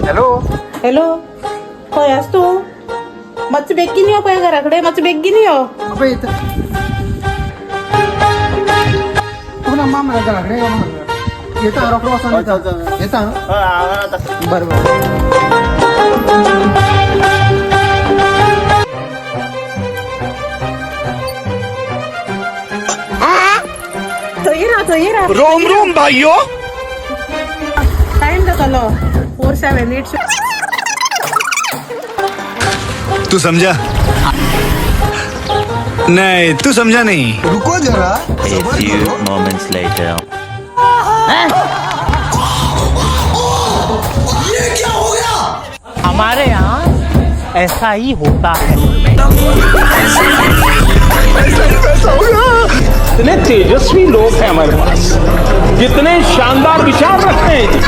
Hello. Hello, खंय आस तूं? मातसो बेगीन यो पळय घरा कडेन, मातसो बेगीन यो. अबे येता. तूं ना मामा घरा कडेन यो म्हणलं. येता रोकडो वचोन येता. येता. बरें बरें. थंय राव, थंय राव. रोम रोम भाइयों. टायम जातलो 4 7 8. तू समझा नहीं, तू समझा नहीं. रुको जरा. A few moments later. हमारे यहाँ ऐसा ही होता है. इतने तेजस्वी लोग हैं हमारे पास, कितने शानदार विचार रखते हैं जी.